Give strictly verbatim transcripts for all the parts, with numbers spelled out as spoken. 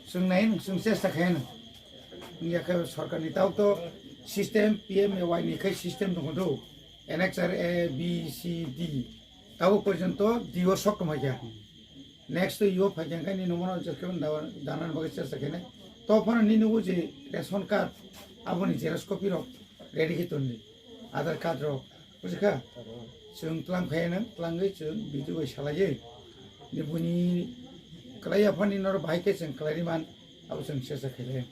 Chwng nai, chwng chesta khaino. Wngya khe sorkarni tau to system P M A Y ni khai system tongo do. N H R A, B, C, D. Tabo porjonto D O sok tongmai kha. Next to yo phaikha khe nini mono je khe dawa-, danani bagwi chesta khainai. To phano nini o je ration card, aboni xerox copy rok ready khe tonwi. Aadhaar card rok, bujikha? Chwng tlang phai nang, tlangwi chwng video bai salaiwi. Ni buini kwlai aphani norok bahai khe chwng kwlai man, abo chwng chesta khailai.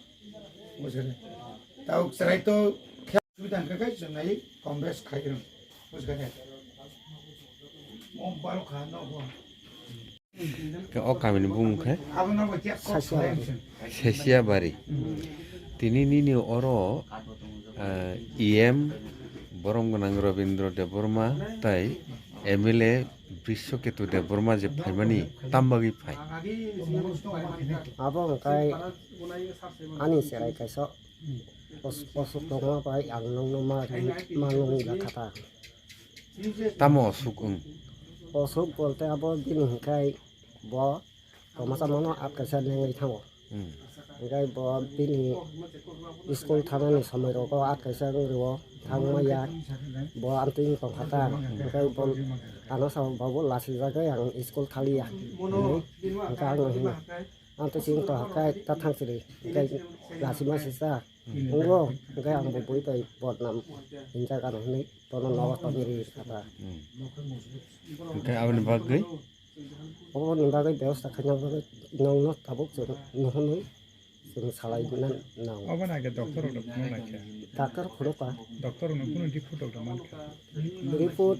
Bujikha? Tao chwrai to khe subida hwnkha khe chwng nai kom bes khlai rwng. Bujikha? Mo baro kha no bo. Khe o kamini bumung khe? Sasiabari. Sesiabari. Tini nini oro, eh, E M borom gwnang Robindra Debbarma tai M L A Brishoketu Debbarma je phaimani tam bagwi phai? Abo hwnkhe ani cherai kaisa os-, osuk tongma bai ang nokno ma, ma nung jakha ta. Tamo osuk wng? Osuk bolte abo bini hwnkhe bo Tongmasa mano at kaisa nengwi thango. Hmm. Hingke bo bini school thanani somoi rogo at kaisa wngwi rwo thangma ya. Bo amtwi wng tongkha ta. Hingke bo ano sao babu lachijagwi ang school thaliya. Hingke ang hino amtwi si wng tongkha khe ta thang siri. Hingke lachima sisa. Wngo hingke ang bo bui bai bodnam hinjak ano hinwi bono nogo tongwi rikha ta. Hmm. Hingke aboni bagwi? Oboni bagwi bebosta khaina bagwi nokno tabuk chwng nuhunwi chwng salai na nango. Oboni age doctor rok phunuk naikha? Doctor phunukha. Doctor rokno phunuk report rok mankha? Report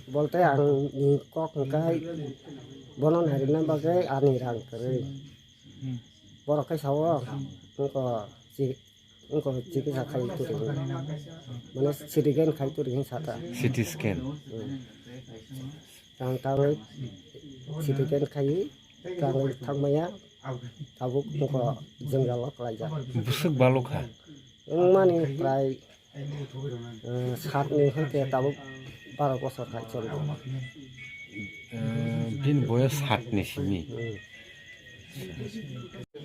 bolte ang ni kok hwnkhe bono nairwkna bagwi ani rang kwrwi. Hmm. Borok khe sao wngkha chi-, wngkha chikitsa khai turi hinwi. Mane C T scan khai turi hinwi sata. C T scan. Hmm. Tang tangwi C T scan khai tangwi thangmaya tabuk wngkha jwngjalo klaijak. Bwswk balokha? Wngmani prai Eh, satni hwnkhe tabuk baro bosor hai choli. Eh, bini boyos satni simi. Hmm.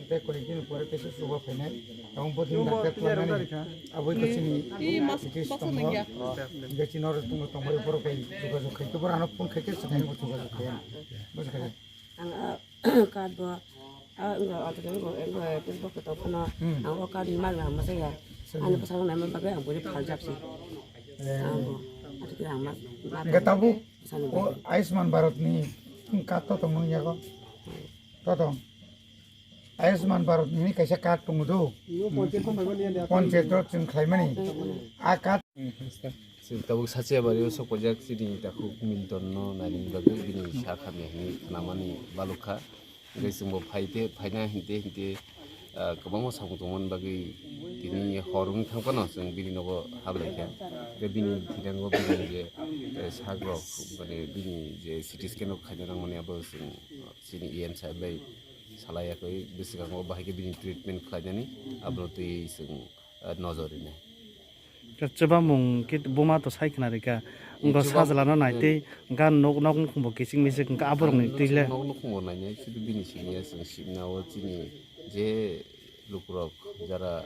Tei koi din pore kisa suba phainai. Tamo bo din daktar tlangnani. Abo khe chini Ih, mas-, British masa tongo. Nangya. Hingke chini oro tongo, tongmani borok bai jogajog khai. Borok ano phone khai khe swkang bo jogajog khai. Bujikha? Ang, ah, card bo, ah, wngkha, ah, wngkha, wngkha, Facebook khe tongphano, hmm, ang o card ni mali ang masa ya. Sir. Ani bwskango naima bagwi ang buini phaljak si. Eh. Ang bo, ah, tei ang ma, ma hingke tabuk bwsani o bagwi. Ayushman Bharat ni card to tong nung yago? To tong. Ayushman Bharat ni kaisa card tongo do. Panchayat rok chwng khlaimani. Hmm, hmm. A card. Hmm, hmm, sir. Chwng tabuk Sachiabari o sok paijak chini takhuk Milton no nainani bagwi bini sak hamya hinwi khnamani balukha. Hingke chwngbo phaite, phaina hinte hinte, ah, kwbangma samung tongmani bagwi tini hor wngwi thang phano chwng bini nogo hablaikha. Hingke bini thinango bini je, eh, sak rok, mane bini je C T scan rok khaina nangmani abo chwng chini E M sir bai salai yakwi bwskango bahai khe bini treatment khlainani abono twi chwng, ah, nojor rinai. Khe chubamung khe buma to sai khna rikha. Wngkha chubam-, sajla no nai tei gan nok, nok nukhung bo kiching misik wngkha aborok ni twi le. Nok nukhung bo nainai, sudu bini simi ya chwng simna o chini je lukurok jara,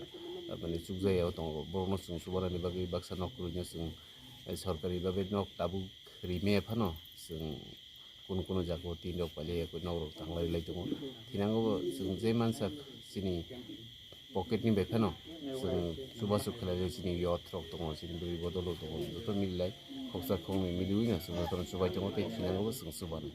ah, mane chukjaya o tongo, borokno chwng chubanani bagwi baksa nok kwrwino chwng, eh, sorkari bagwi nok tabuk rimaya phano chwng Kunu kunu jaga o tin rok pailai ya, kunu nok rok tanglai lai tongo. Thinango bo chwng je mansak chini pocket ni bai phano chwng chubachu khlai lai chini youth rok tongo, chini bwrwi bodol rok tongo, joto mili lai khoksa khoknwi miliwi no chwng jotono chubai tongo tei thinango bo chwng chubanai.